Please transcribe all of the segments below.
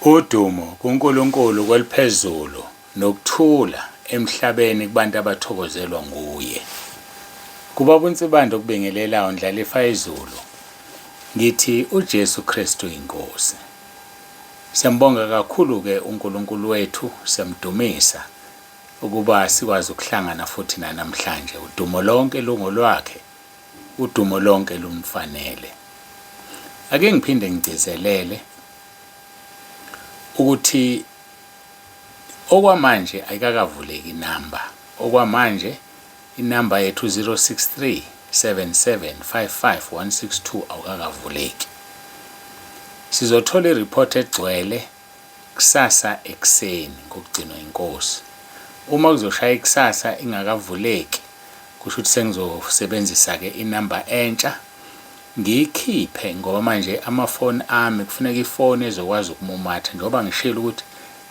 Udumo kuNkulunkulu kweliphezulu nokuthula emhlabeni kubantu abathokozelwa nguye. Kubaba uNsibande okubingelelayo Ndlalifa izulu ngithi uJesu Kristu inkosi. Siyambonga kakhulu ke uNkulunkulu wethu siyamdumisa ukuba sikwazi ukuhlangana futhi nanamhlanje. Udumo lonke lungolwakhe, udumo lonke lumfanele. Ake ngiphinde ngigcizelele ukuthi okwamanje ayikakavuleki inamba. Okwamanje inamba yethu 063 77 55 162 awukakavuleki. Sizothola ireport egcwele kusasa ekuseni ngokugcinwa inkosi. Uma kuzoshaya ikusasa ingakavuleki kusho ukuthi sengizosebenzisa-ke inamba entsha ngiyikhiphe ngoba manje amafoni ami kufuneka ifoni ezokwazi ukumumatha njengoba ngishilo ukuthi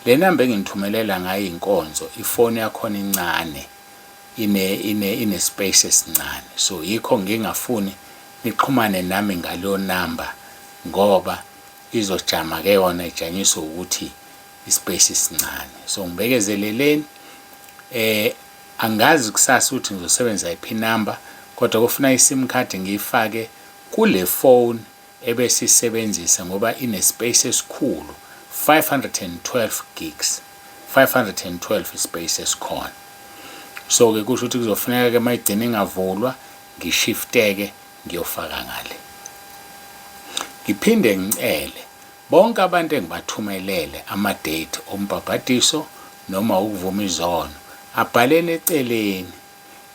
le namba enginithumelela ngayo inkonzo ifoni yakhona incane ine ine ine space esincane so yikho ngingafuni nixhumane nami ngaleyo namba ngoba izojama ke yona ijanyiswe ukuthi ispace isincane so ngibekezeleleni eh angazi kusasa ukuthi ngizosebenzisa iphi number kodwa kufuna isim card ngiyifake kule phone ebesisebenzisa ngoba ine space esikhulu 512 gigs 512 ispace esikhona so ke kusho ukuthi kuzofuneka ke mayigcina ingavulwa ngishifteke ngiyofaka ngale ngiphinde ngicele bonke abantu engibathumelele ama-date ombhabhadiso noma ukuvuma izono abhaleni eceleni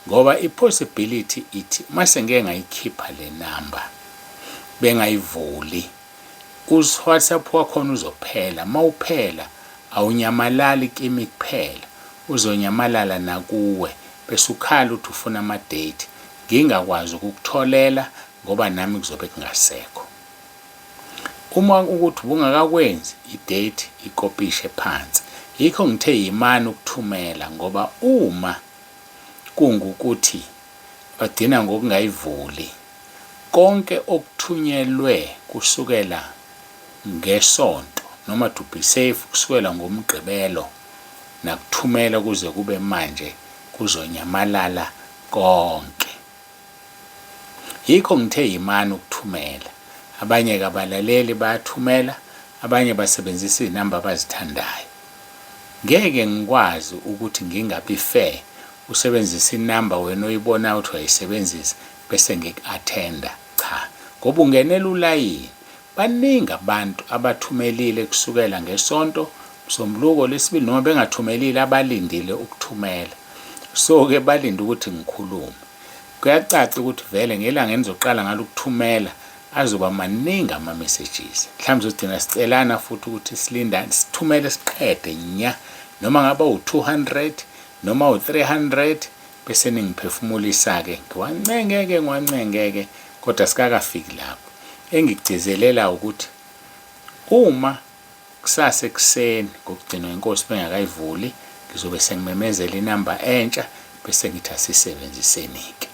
ngoba i-possibility ithi mase ngeke ngayikhipha le number bengayivuli uWhatsApp wakhona uzophela mawuphela awunyamalali kimi kuphela uzonyamalala nakuwe bese ukhala uthi ufuna ama-date ngingakwazi ukukutholela ngoba nami kuzobe kungasekho. Uma ukuthi ubungakakwenzi i-date ikopishe phansi. Yikho ngithe yimani ukuthumela ngoba uma kungukuthi bagcina ngokungayivuli konke okuthunyelwe kusukela ngeSonto noma to be safe kusukela ngoMgqibelo nakuthumela kuze kube manje kuzonyamalala konke. Yikho ngithe yimani ukuthumela. Abanye kabalaleli bayathumela, abanye basebenzisa izinamba abazithandayo. Ngeke ngikwazi ukuthi ngingabi fair usebenzise inamba wena oyibonayo ukuthi uyayisebenzisa bese ngiku-athenda. Cha, ngoba ungenela ulayini. Baningi abantu abathumelile kusukela ngeSonto, Msombuluko, Lwesibili noma bengathumelile abalindile ukuthumela. So-ke balinde ukuthi ngikhulume. Kuyacaca ukuthi vele ngelanga enizoqala ngalo ukuthumela azoba maningi ama-messages. Mhlawumbe sizogcina sicelana futhi ukuthi silindane sithumele siqede nya noma ngaba u-200 noma u-300 bese ningiphefumulisa-ke ngiwancenge-ke ngiwancenge-ke kodwa sikakafiki lapho. Engikugcizelela ukuthi uma kusasa ekuseni ngokugcinwa inkosi bengakayivuli ngizobe sengimemezela inamba entsha bese ngithi asisebenziseni-ke.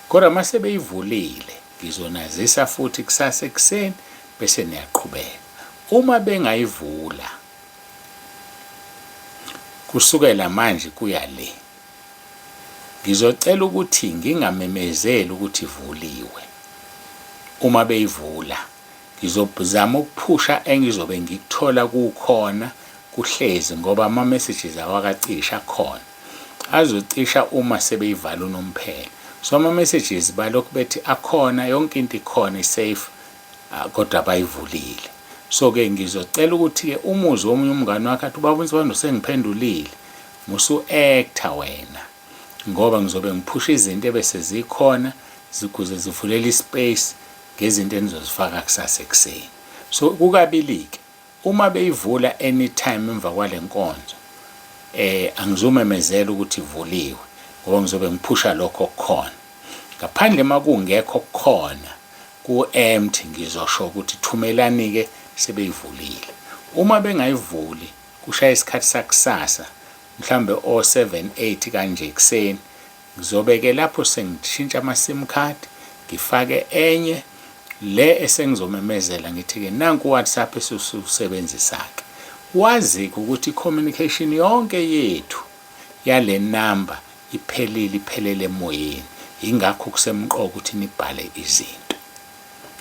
Kodwa uma sebeyivulile ngizonazisa futhi kusasa ekuseni bese niyaqhubeka. Uma bengayivula kusukela manje kuya le ngizocela ukuthi ngingamemezeli ukuthi ivuliwe. Uma beyivula ngizozama ukuphusha engizobe ngikuthola kukhona kuhlezi ngoba ama-messages awakacisha akhona. Azocisha uma sebeyivala unomphela. So ama-messages balokhu bethi akhona yonke into ikhona i-safe kodwa bayivulile. So-ke ngizocela ukuthi-ke umuzwe omunye umngane wakhe athi ubaba uNsibande usengiphendulile musu-actor wena ngoba ngizobe ngiphusha izinto ebese zikhona zikuze zivulela ispace ngezinto enizozifaka kusasa ekuseni. So kukabili-ke uma beyivula anytime emva kwale nkonzo eh angizumemezela ukuthi ivuliwe ngoba ngizobe ngiphusha lokho okukhona. Ngaphandle makungekho okukhona ku-empty ngizosho ukuthi thumelani-ke sebeyivulile. Uma bengayivuli kushaya isikhathi sakusasa mhlawumbe o-7 8 kanje ekuseni ngizobe-ke lapho sengishintsha ama-sim card ngifake enye Le esengizomemezela ngithi-ke nanku uWhatsApp esiwusebenzisa-ke. Wazi-ke ukuthi i-communication yonke yethu yale namba iphelile iphelele emoyeni. Yingakho kusemqoka ukuthi nibhale izinto.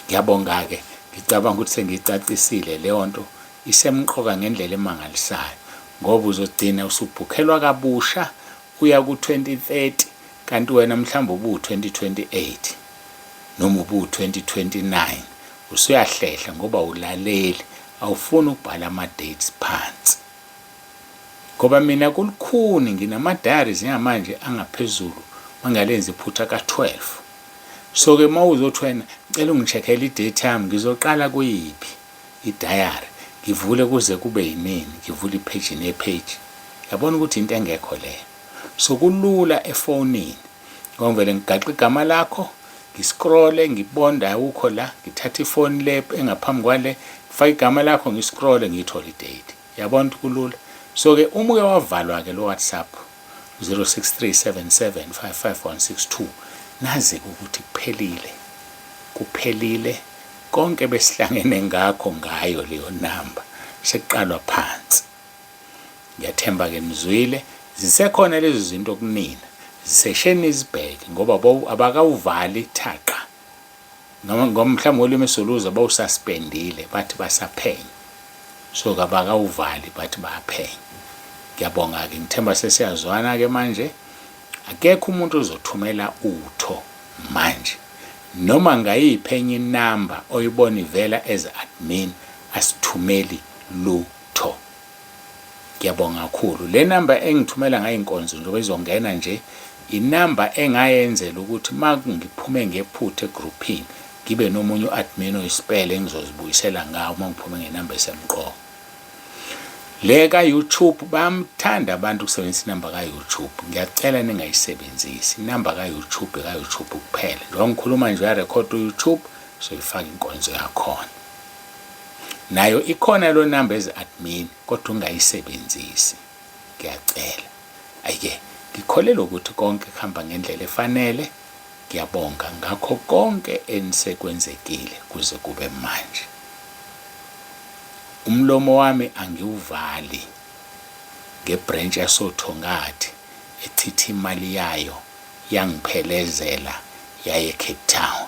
Ngiyabonga-ke, ngicabanga ukuthi sengiyicacisile leyo nto. Isemqoka ngendlela emangalisayo ngoba uzogcina usubhukhelwa kabusha uya ku-2030 kanti wena mhlawumbe ubuwu-2028 noma ubuwu-2029 usuyahlehla ngoba awulaleli awufuni ukubhala ama-dates phansi. Ngoba mina kulukhuni nginama-diaries njengamanje angaphezulu mangalenzi iphutha ka-12. So ke uma uzothi wena ngicela ungi-check-ele i-date yami ngizoqala kuyiphi i-diary ngivule kuze kube yinini ngivule i-page ne-page. Yabona ukuthi into engekho leyo. So kulula efonini ngoba ngivele ngigaxe igama lakho ngiscrolle ngibonda awukho la ngithatha ifoni le engaphambi kwale ngifake igama lakho ngiscrolle ngiyithole i-date. Yabona ukuthi kulula. So ke uma uke wavalwa ke lo WhatsApp 0637755162 nazi ukuthi kuphelile. Kuphelile konke besihlangene ngakho ngayo leyo namba sekuqalwa phansi. Ngiyathemba ke nizwile zisekhona lezo zinto kunina zisesheni nizibheke ngoba abakawuvali thaqa noma ngoba mhlawumbe ngolimi esoluza bawususpendile bathi basaphenya so kabakawuvali bathi bayaphenya ngiyabonga-ke ngithemba sesiyazwana-ke manje akekho umuntu ozothumela utho manje noma ngayiphi enye inamba oyibona ivela as admin asithumeli lutho Ngiyabonga kakhulu. Le namba engithumela ngayo inkonzo njengoba izongena nje inamba engayenzela ukuthi uma ngiphume ngephutha egruphini ngibe nomunye u-admin oyisipele engizozibuyisela ngawo uma ngiphume ngenamba esemqoka. Le ka-YouTube bayamthanda abantu ukusebenzisa inamba ka-YouTube. Ngiyacela ningayisebenzisi inamba ka-YouTube eka-YouTube kuphela. Njengoba ngikhuluma nje uyarekhoda u-YouTube soyifaka inkonzo yakhona. Nayo ikhona lo number as admin kodwa ungayisebenzisi. Ngiyacela. Ayike ngikholelwa ukuthi konke kuhamba ngendlela efanele. Ngiyabonga ngakho konke enisekwenzekile kuze kube manje. Umlomo wami angiwuvali ngebranch yasoThongathi echitha imali yayo yangiphelezela yaye Cape Town.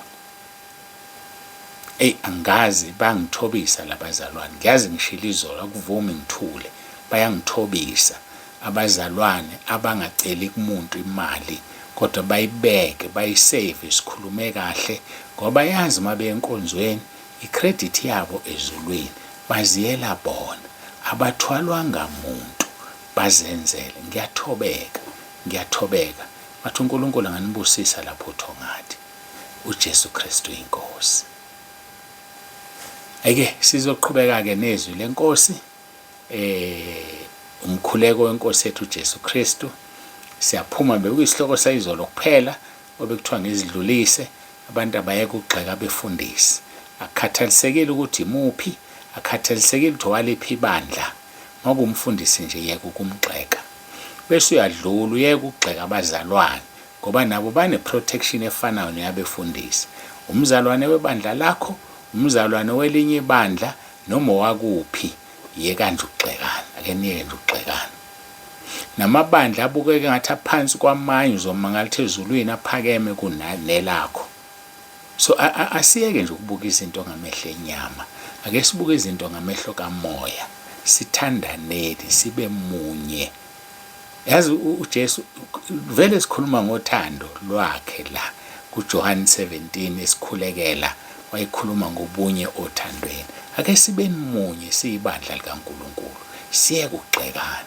Eyi angazi bayangithobisa labazalwane ngiyazi ngishilo izolo akuvumi ngithule bayangithobisa abazalwane abangaceli kumuntu imali kodwa bayibeke bayisave sikhulume kahle ngoba bayazi uma beya enkonzweni i-credit yabo ezulwini baziyela bona abathwalwanga muntu bazenzele ngiyathobeka ngiyathobeka bathi uNkulunkulu anganibusisa lapho uThongathi uJesu Kristu iNkosi. Ake sizoqhubeka ke nezwi lenkosi eh umkhuleko wenkosi yethu uJesu Kristu. Siyaphuma bekuyisihloko sayizolo kuphela obekuthiwa ngizidlulise abantu abayeke ukugxeka abefundisi. Akukhathalisekile ukuthi imuphi, akukhathalisekile ukuthi owaliphi ibandla. Makuwumfundisi nje yeka ukumgxeka. Bese uyadlula uyeke ukugxeka abazalwane Ngoba nabo bane protection efanayo neyabefundisi. Umzalwane webandla lakho, umzalwane welinye ibandla noma owakuphi, yeka nje ukugxekana. Ake niyeke nje ukugxekana. Namabandla abukeka engathi aphansi kwamanye uzomangala ukuthi ezulwini aphakeme kunelakho. So asiyeke nje ukubuka izinto ngamehlo enyama. Ake sibuke izinto ngamehlo kamoya. Sithandaneni, sibe munye. Yazi uJesu vele sikhuluma ngothando lwakhe la kuJohane 17 esikhulekela wayekhuluma ngobunye othandweni. Ake sibeni munye siyibandla likaNkulunkulu. Siyeke ukugxekana.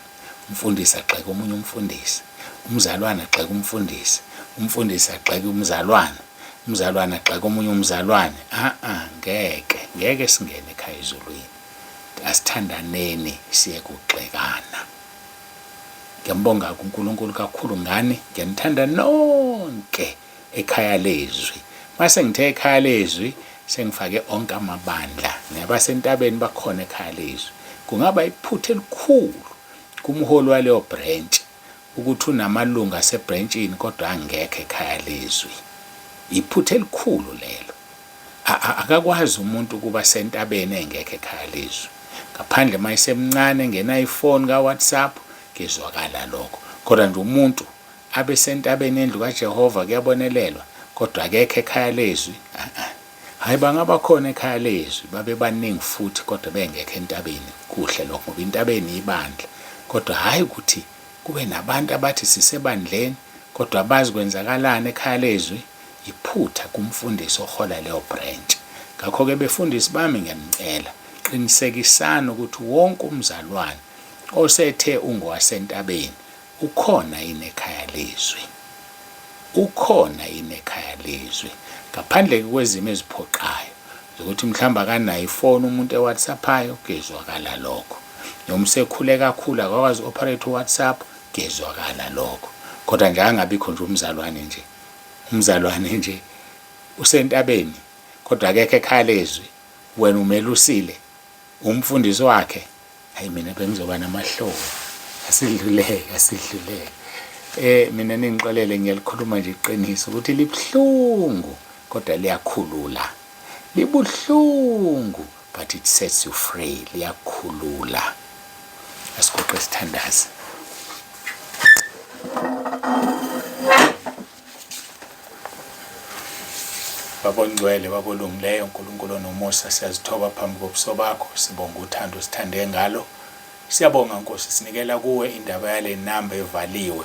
Umfundisi agxeke omunye umfundisi, umzalwane agxeke umfundisi, umfundisi agxeke umzalwane, umzalwane agxeke omunye umzalwane. A-a ngeke, ngeke singene ekhaya ezulwini. Asithandaneni siyeke ukugxekana. Ngiyambonga uNkulunkulu kakhulu ngani, ngiyanithanda nonke ekhaya lezwi. Mase ngithe ekhaya lezwi sengifake onke amabandla nabasentabeni bakhona ekhaya lezwi. Kungaba iphutha elikhulu kumholi waleyo branch ukuthi unamalungu asebrentshini kodwa angekho ekhaya lezwi. Iphutha elikhulu lelo. Akakwazi umuntu ukuba sentabeni engekho ekhaya lezwi. Ngaphandle uma esemncane engenayo ifoni ka-WhatsApp, kuyezwakala lokho. Kodwa nje umuntu abe sentabeni yendlu kaJehova kuyabonelelwa, kodwa akekho ekhaya lezwi, a-a. Hhayi bangaba khona ekhaya lezwi, babe baningi futhi kodwa bengekho entabeni. Kuhle lokho ngoba intabeni ibandla. Kodwa hhayi ukuthi kube nabantu abathi sisebandleni kodwa abazi kwenzakalani ekhaya lezwi, Iphutha kumfundisi ohola leyo branch. Ngakho-ke befundisi bami ngiyanicela, qinisekisani ukuthi wonke umzalwane osethe ungowasentabeni ukhona yini ekhaya lezwi. Ukhona yini ekhaya lezwi. Ngaphandle-ke kwezimo eziphoqayo zokuthi mhlawumbe akanayo ifoni umuntu ewhatsappayo, kuyezwakala lokho. Noma usekhule kakhulu akakwazi uku-operate uWhatsApp, kuyezwakala lokho. Kodwa nje angabikho nje umzalwane nje Umzalwane nje usentabeni kodwa akekho ekhaya lezwi, wena umelusile, umfundisi wakhe. Hayi mina bengizoba namahloni. Asidluleke, asidluleke. Eh mina ningixolele ngiyalikhuluma nje iqiniso ukuthi libuhlungu kodwa liyakhulula. Libuhlungu but it sets you free, liyakhulula. Asiguqe sithandaze. Baba ongcwele, Baba olungileyo, Nkulunkulu onomusa, siyazithoba phambi kobuso bakho, sibonga uthando osithande ngalo. Siyabonga Nkosi, sinikela kuwe indaba yale namba evaliwe.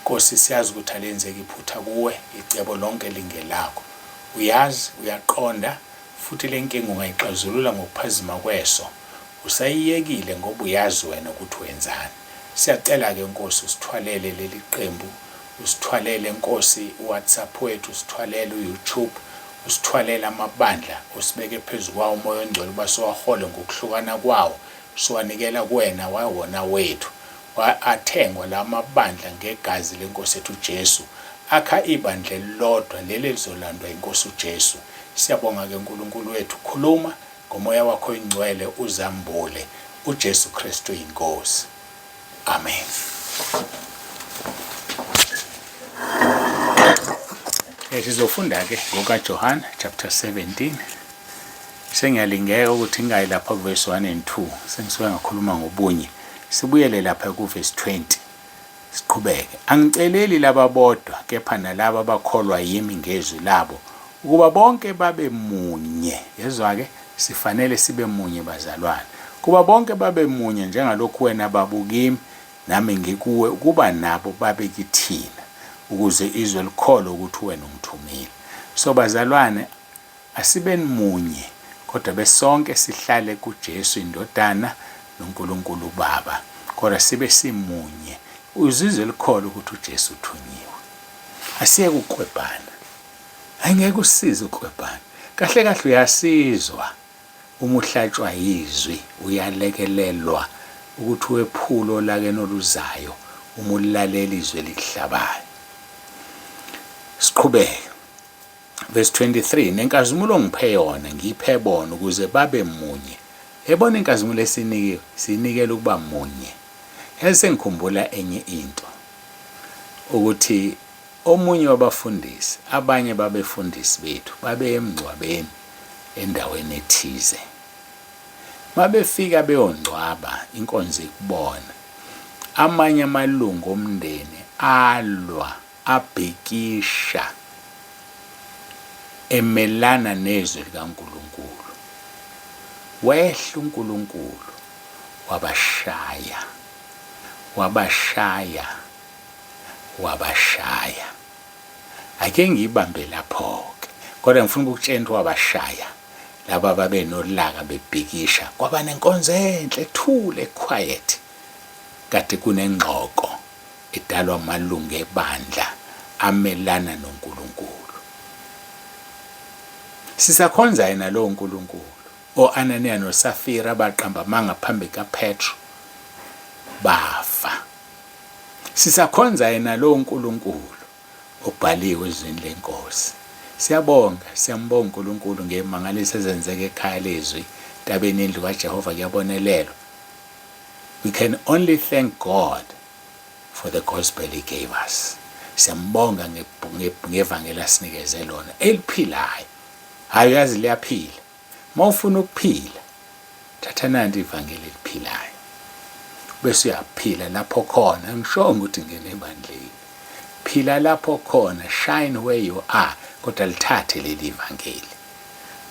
Nkosi, siyazi ukuthi alenzeki iphutha kuwe, icebo lonke lingelakho. Uyazi, uyaqonda, futhi le nkinga ungayixazulula ngokuphazima kweso. Usayiyekile ngoba uyazi wena ukuthi wenzani. Siyacela ke Nkosi usithwalele leli qembu, usithwalele Nkosi uWhatsApp wethu, usithwalele uYouTube, usithwalele amabandla osibeke phezu kwawo uMoya oNgcwele ukuba siwahole ngokuhlukana kwawo, siwanikela kuwena wawona wethu. Athengwa la mabandla ngegazi leNkosi yethu uJesu, akha ibandla elilodwa leli elizolandwa iNkosi uJesu. Siyabonga ke Nkulunkulu wethu, khuluma Ngomoya wakho oyingcwele uzambule uJesu Kristu iNkosi. Amen. Sizofunda ke ngokaJohane chapter 17. Sengiyalingeka ukuthi ngingayi lapha kuverse 1 and 2. Sengisuke ngakhuluma ngobunye. Sibuyele lapha kuverse 20. Siqhubeke. Angiceleli laba bodwa, kepha nalabo abakholwa yimi ngezwi labo, ukuba bonke babe munye. Yezwa-ke, sifanele sibe munye, bazalwane. Kuba bonke babe munye, njengalokhu wena, Baba, ukimi, nami ngikuwe, ukuba nabo babe kithina, ukuze izwe likholwe ukuthi wena ungithumile. So, bazalwane, Asibeni munye, kodwa besonke sihlale kuJesu iNdodana noNkulunkulu uBaba, kodwa sibe simunye. Uzizwe likholwa ukuthi uJesu uthunyiwe. Asiyeke ukuklwebhana. Hayi ngeke usize ukuklwebhana. Kahle kahle uyasizwa uma uhlatshwa yizwi, uyalekelelwa ukuthi wephule olakeni oluzayo uma ulilalela izwi elikuhlabayo. Siqhubeke. Verse 23, Nenkazimulo ongiphe yona, ngiyiphe bona, ukuze babe munye. Yayibona inkazimulo esiyinikiwe? Siyinikela ukuba munye. Yazi sengikhumbula enye into, ukuthi omunye wabafundisi, abanye babefundisi bethu, babeye emngcwabeni endaweni ethize. Mabefika beyongcwaba, inkonzo ikubona, amanye amalungu omndeni alwa abhikisha emelana nezwi likaNkulunkulu. Wehla uNkulunkulu wabashaya, wabashaya, wabashaya. Ake ngiyibambe lapho-ke, kodwa ngifuna ukukutshela ukuthi wabashaya laba ababenolaka bebhikisha. Kwaba nenkonzo enhle, ethule, quiet, kade kunengxoxo. edalwa amalungu ebandla amelana noNkulunkulu. Sisakhonza yena lowo Nkulunkulu. O-Ananiya noSafira abaqamba amanga phambi kukaPetru bafa. Sisakhonza yena lowo Nkulunkulu obhaliwe ezwini leNkosi. Siyabonga, siyambonga uNkulunkulu ngezimangaliso ezenzeka ekhaya lezwi, ntabeni yendlu kaJehova kuyabonelelwa. We can only thank God for the gospel he gave us. Siyambonga ngevangeli asinikeze lona eliphilayo. Hhayi uyazi liyaphila. Uma ufuna ukuphila, thatha nanti ivangeli eliphilayo. Bese uyaphila lapho khona, angishongo ukuthi ngena ebandleni. Phila lapho khona, shine where you are, kodwa lithathe leli ivangeli.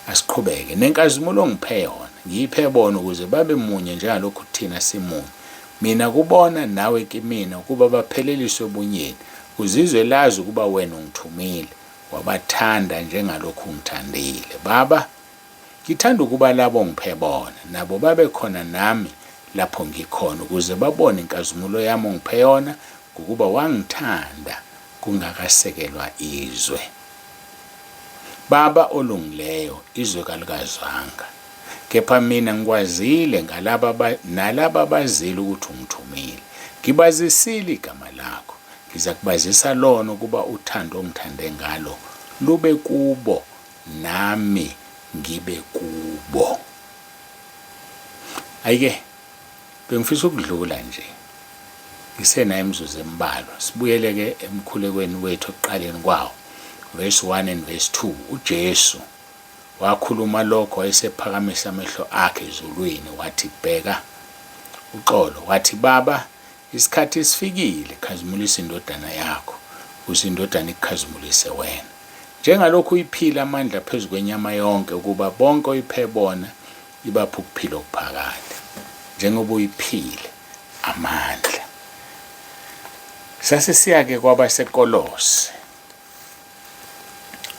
Asiqhubeke. Nenkazimulo ongiphe yona, ngiyiphe bona ukuze babe munye njengalokhu thina simunye. Mina kubona, nawe kimina, ukuba bapheleliswe ebunyeni, ukuze izwe lazi ukuba wena ungithumile, wabathanda njengalokhu ungithandile. Baba, ngithanda ukuba labo ongiphe bona, nabo babe khona nami lapho ngikhona, ukuze babone inkazimulo yami ongiphe yona, ngokuba wangithanda kungakasekelwa izwe. Baba olungileyo, izwe kalikazwanga, kepha mina ngikwazile ngalaba nalaba bazile ukuthi ungithumile. Ngibazisile igama lakho, ngizakubazisa lona ukuba uthando ongithande ngalo lube kubo nami ngibe kubo. Ayike Bengifisa ukudlula nje. Ngisenayo imizuzu embalwa. Sibuyele ke emkhulekweni wethu ekuqaleni kwawo. Verse 1 and verse 2. UJesu wakhuluma lokho wayesephakamisa amehlo akhe ezulwini wathi bheka uxolo wathi baba isikhathi sifikile khazimulisa indodana yakho ukuze indodana ikukhazimulise wena njengalokhu uyiphile amandla phezu kwenyama yonke ukuba bonke oyiphe bona Ibapha ukuphila okuphakade, njengoba uyiphile amandla. Sase siya-ke kwabaseKolose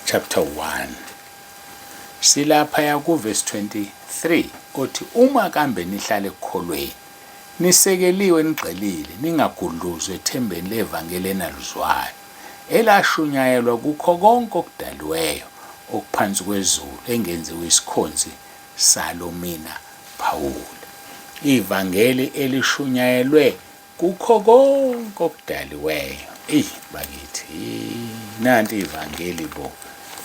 chapter 1 silaphaya kuvesi 23 othi uma kambe nihlale ekukholweni nisekeliwe nigxilile ningagudluzwa ethembeni levangeli enalizwayo elashunyayelwa kukho konke okudaliweyo okuphansi kwezulu engenziwe isikhonzi salo mina Phawuli. Ivangeli elishunyayelwe kukho konke okudaliweyo. Eyi bakithi, nanti ivangeli bo,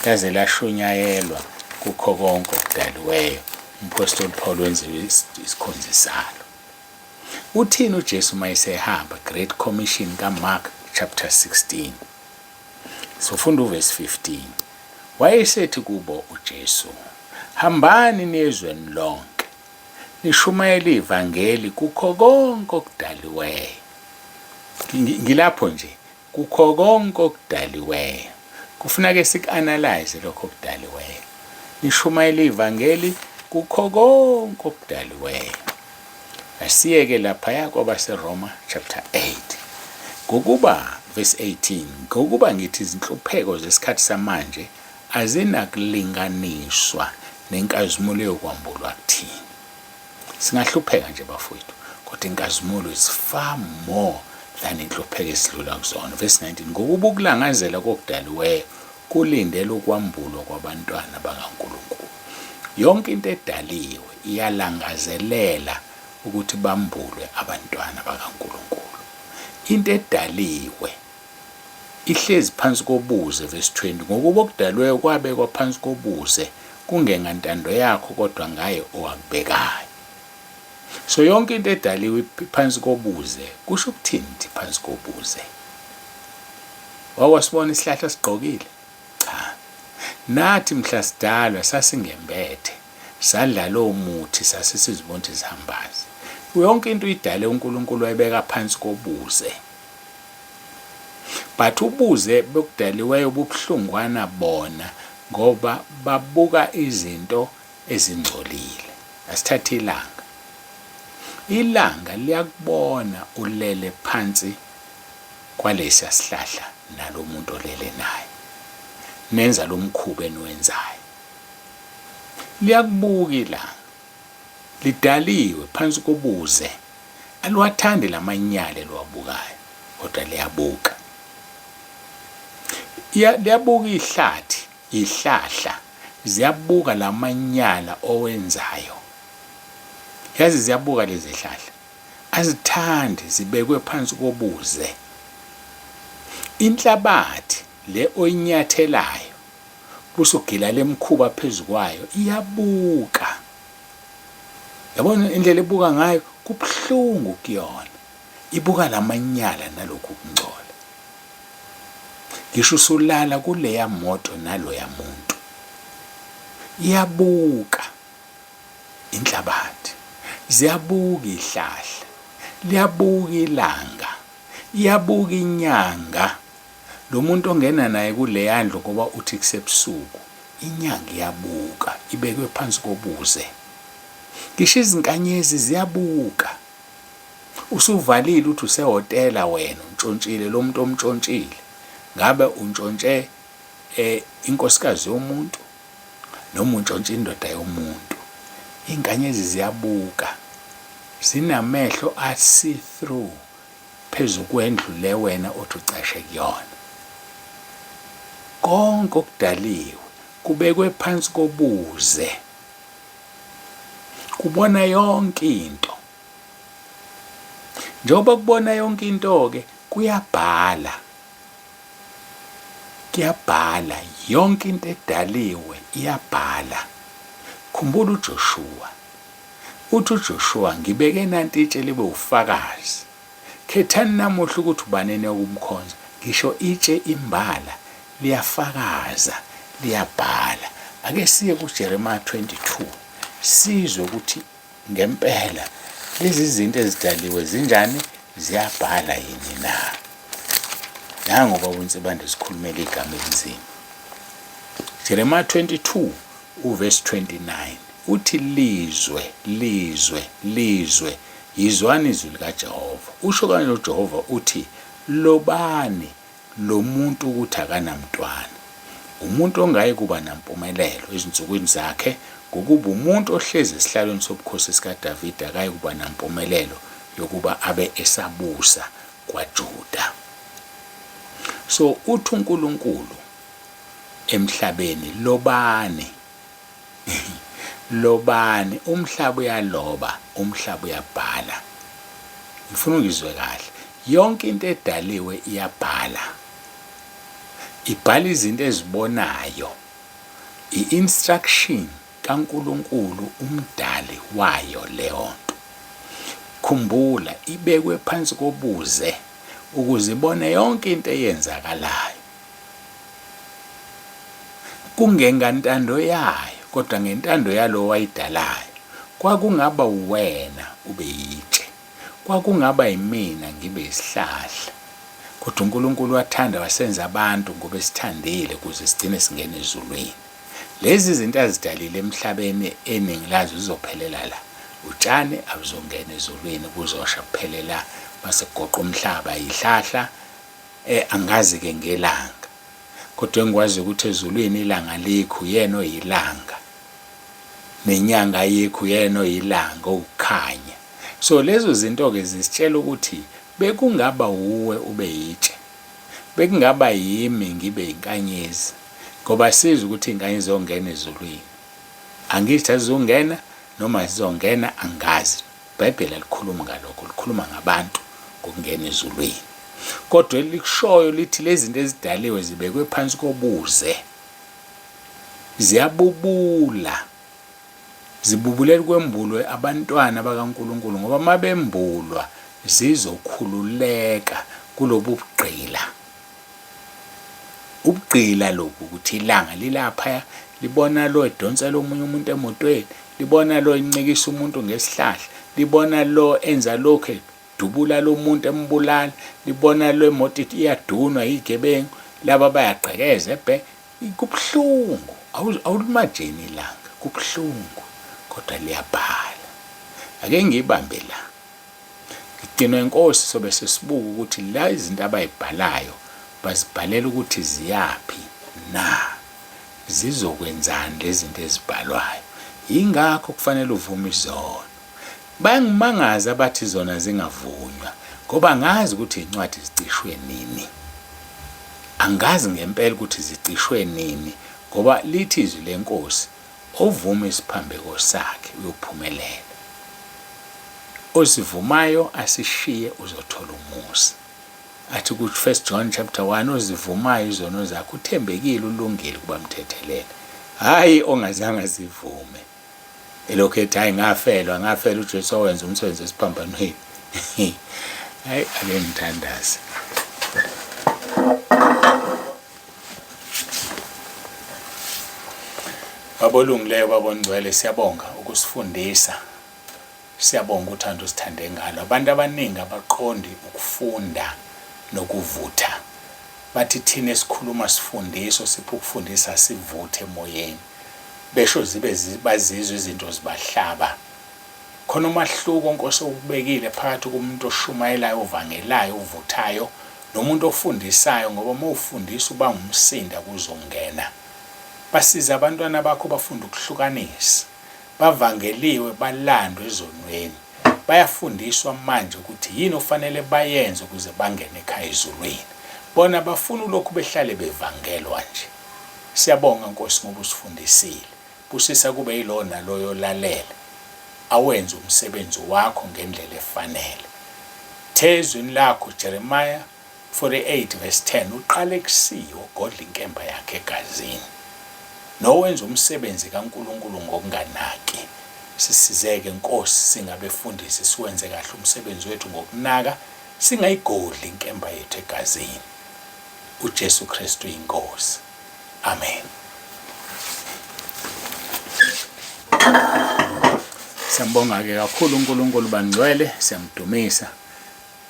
laze lashunyayelwa kukho konke okudaliweyo. Umphostoli Paul wenziwe isikhonzi salo. Uthini uJesu uma esehamba? Great Commission kaMark chapter 16. Sofunda uvesi 15. Wayesethi kubo uJesu, Hambani niye ezweni lonke, nishumayele ivangeli kukho konke okudaliweyo. Ngilapho nje, kukho konke okudaliweyo. Kufuna ke siku-analyze lokho okudaliweyo. Nishumayele ivangeli kukho konke okudaliweyo. Asiyeke laphaya kwabaseRoma chapter 8. Ngokuba verse 18, ngokuba ngithi izinhlupheko zesikhathi samanje azinakulinganiswa nenkazimulo eyokwambulwa kuthina. Singahlupheka nje bafowethu, kodwa inkazimulo is far more than inhlupheko esidlula kuzona. Verse 19, ngokuba ukulangazela kokudaliweyo kulindele ukwambulwa kwabantwana bakaNkulunkulu. Yonke into edaliwe iyalangazelela ukuthi bambulwe abantwana bakaNkulunkulu. Into edaliwe ihlezi phansi kobuze, verse 20, ngokuba okudaliweyo kwabekwa phansi kobuze, kungengantando yakho kodwa ngaye owakubekayo. So yonke into edaliwe phansi kobuze, kusho ukuthini ukuthi phansi kobuze? Wawasibona isihlahla sigqokile? Cha. Nathi mhla sidalwa sasingembethe, sadla lowo muthi sase sizibona ukuthi sihambaze. Yonke into uyidale uNkulunkulu wayibeka phansi kobuze. But ubuze bokudaliweyo bubuhlungwana bona ngoba babuka izinto ezingcolile. Asithathe ilanga. Ilanga liyakubona ulele phansi kwalesiya sihlahla nalomuntu olele naye. Nenza lomkhuba eniwenzayo. Liyakubuka ilanga. Lidaliwe phansi kobuze. Aliwathandi lamanyala eliwabukayo kodwa liyabuka. Liyabuka ihlathi, ihlahla ziyabuka lamanyala owenzayo. Yazi ziyabuka lezi hlahla. Azithandi zibekwe phansi kobuze. Inhlabathi le oyinyathelayo busugila lemkhuba phezu kwayo iyabuka. Yabona indlela ebuka ngayo kubuhlungu kuyona. Ibuka lamanyala nalokhu kungcola. Ngisho usulala kuleya moto naloya muntu. Iyabuka inhlabathi, ziyabuka ihlahla, liyabuka ilanga, iyabuka inyanga. Lo muntu ongena naye kuleya ndlu ngoba uthi kusebusuku, inyanga iyabuka, ibekwe phansi kobuze. Ngisho izinkanyezi ziyabuka. Usuvalile uthi usehhotela wena untshontshile lo muntu omtshontshile. Ngabe untshontshe eh, inkosikazi yomuntu noma untshontshe indoda yomuntu. Iy'nkanyezi ziyabuka, zinamehlo a see through phezu kwendlu le wena othi ucashe kuyona. Konke okudaliwe kubekwe phansi kobuze. Kubona yonke into. Njengoba kubona yonke into-ke kuyabhala. Kuyabhala, yonke into edaliwe iyabhala. Khumbula uJoshuwa. Uthi uJoshuwa, ngibeke nanti itshe libe ufakazi. Khethani namuhla ukuthi ubani eniyokumkhonza. Ngisho itshe imbala liyafakaza, liyabhala. Ake siye kuJeremiya 22 sizwe ukuthi Ngempela, lezi zinto ezidaliwe zinjani? Ziyabhala yini na? Nangu ubaba uNsibande sikhulumela igama elinzima. Jeremiah 22 uvesi 29 uthi lizwe lizwe lizwe yizwani izwi likaJehova. Usho kanje uJehova uthi lobani Lo muntu ukuthi akanamntwana. Umuntu ongayi kuba nampumelelo ezinsukwini zakhe, ngokuba umuntu ohlezi esihlalweni sobukhosi sikaDavide akayi kuba nampumelelo yokuba abe esabusa kwaJuda. So uthi uNkulunkulu emhlabeni lobani Lobani, umhlaba uyaloba, umhlaba uyabhala. Ngifuna ungizwe kahle. Yonke into edaliwe iyabhala. Ibhala izinto ezibonayo. I-instruction kaNkulunkulu umdali wayo leyo nto. Khumbula, ibekwe phansi kobuze ukuze ibone yonke into eyenzakalayo. Kungengantando yayo, kodwa ngentando yalowo owayidalayo. Kwakungaba uwena ube yitshe. Kwakungaba yimina ngibe yisihlahla. Kodwa uNkulunkulu wathanda wasenza abantu ngoba esithandile ukuze sigcine singena ezulwini. Lezi zinto azidalile emhlabeni eningi lazo zizophelela la. Utshani abuzongena ezulwini kuzosha kuphele la mase kugoqa umhlaba yihlahla Eh angazi ke ngelanga. Kodwa engikwaziyo ukuthi ezulwini ilanga alikho uyena oyilanga. Nenyanga ayikho uyena oyilanga owukukhanya. So lezo zinto ke zisitshela ukuthi bekungaba wuwe ube yitshe. Bekungaba yimi ngibe yinkanyezi. Ngoba sizwe ukuthi izinkanyezi ziyongena ezulwini. Angithi azizungena noma zizongena angazi. IBhayibheli alikhulumi ngalokho, likhuluma ngabantu ngokungena ezulwini. Kodwa elikushoyo lithi lezi zinto ezidaliwe zibekwe phansi kobuze. Ziyabubula. Zibubulela kwembulwe abantwana bakaNkulunkulu ngoba uma bembulwa zizokhululeka kulobu bugqila. Ubugqila lobu ukuthi ilanga lilaphaya libona lo edonsela omunye umuntu emotweni, libona lo encikisa umuntu ngesihlahla, libona lo enza lokhu edubula lo muntu embulala, libona lo imoto iyadunwa yigebengu, laba bayagqekeza ebhe. Kubuhlungu, awulimajini ilanga, kubuhlungu kodwa liyabhala. Ake ngiyibambe la. Ngidinwa inkosi sobe sesibuka ukuthi la izinto abayibhalayo bazibhalela ukuthi ziyaphi na zizokwenzani lezinto ezibhalwayo yingakho kufanele uvume izono bayangimangaza abathi zona zingavunywa ngoba angazi ukuthi incwadi zicishwe nini angazi ngempela ukuthi zicishwe nini ngoba lithi izwi lenkosi Ovuma isiphambeko sakhe uyophumelela. Osivumayo asishiye uzothola umusa. Athi ku 1 John chapter 1 ozivumayo izono zakhe uthembekile ulungile ukuba amthethelele. Hhayi ongazange azivume. Elokhu ethi hayi ngafelwa ngafela uJesu owenza umsebenzi esiphambanweni. Hayi ake ngithandaze. Baba olungileyo, Baba ongcwele, siyabonga ukusifundisa. Siyabonga uthando osithande ngalo. Abantu abaningi abaqondi ukufunda nokuvutha. Bathi thina esikhuluma sifundiso sipha ukufundisa sivuthe emoyeni. Besho zibe bazizwe izinto zibahlaba. Khona umahluko Nkosi owubekile phakathi komuntu oshumayelayo ovangelayo ovuthayo nomuntu ofundisayo ngoba uma ufundisa ubanga umsinda kuzongena. Basize abantwana bakho bafunde ukuhlukanisa. Bavangeliwe balandwe ezonweni. Bayafundiswa manje ukuthi yini ofanele bayenze ukuze bangene ekhaya ezulwini. Bona bafuna ulokhu behlale bevangelwa nje. Siyabonga Nkosi ngoba usifundisile. Busisa kube yilowo naloyo olalele, awenze umsebenzi wakho ngendlela efanele. Uthe eZwini lakho, Jeremiah 48 verse 10, Uqalekisiwe ogodla inkemba yakhe egazini, nowenza umsebenzi kaNkulunkulu ngokunganaki. Sisizeke, Nkosi, singabefundisi siwenze kahle umsebenzi wethu ngokunaka, singayigodli inkemba yethu egazini. UJesu Kristu iNkosi. Amen. Siyambonga-ke kakhulu uNkulunkulu bangcwele, siyamdumisa.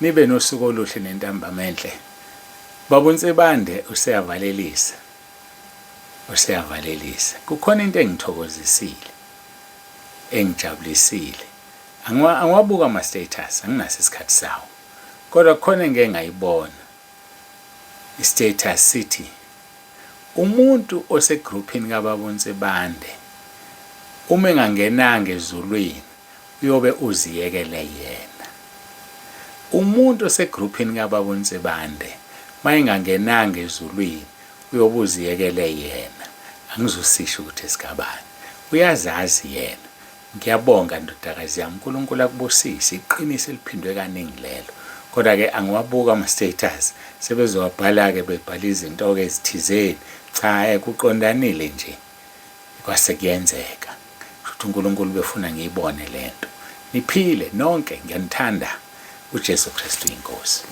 Nibe nosuku oluhle nentambama enhle. Baba uNsibande useyavalelisa. Useyavalelisa. Kukhona into engithokozisile. Engijabulisile. Angiwabuka ama status, anginaso isikhathi sawo. Kodwa kukhona engike ngayibona. I-status sithi umuntu osegruphini kababa uNsibande uma engangenanga ezulwini uyobe uziyekele yena. Umuntu osegruphini kababa uNsibande mayengangenanga ezulwini uyobe uziyekele yena. Angizusisho ukuthi esikabani. Uyazazi yena. Ngyabonga ndodakazi yami uNkulunkulu akubusise iqiniso eliphindwe kaningi lelo kodwa ke angiwabuki ama status sebezowabhala ke bebhala izinto ke ezithizeni cha eh, kuqondanile nje kwase kuyenzeka kushuthi uNkulunkulu befuna ngiyibone lento niphile nonke ngiyanithanda uJesu Kristu inkosi.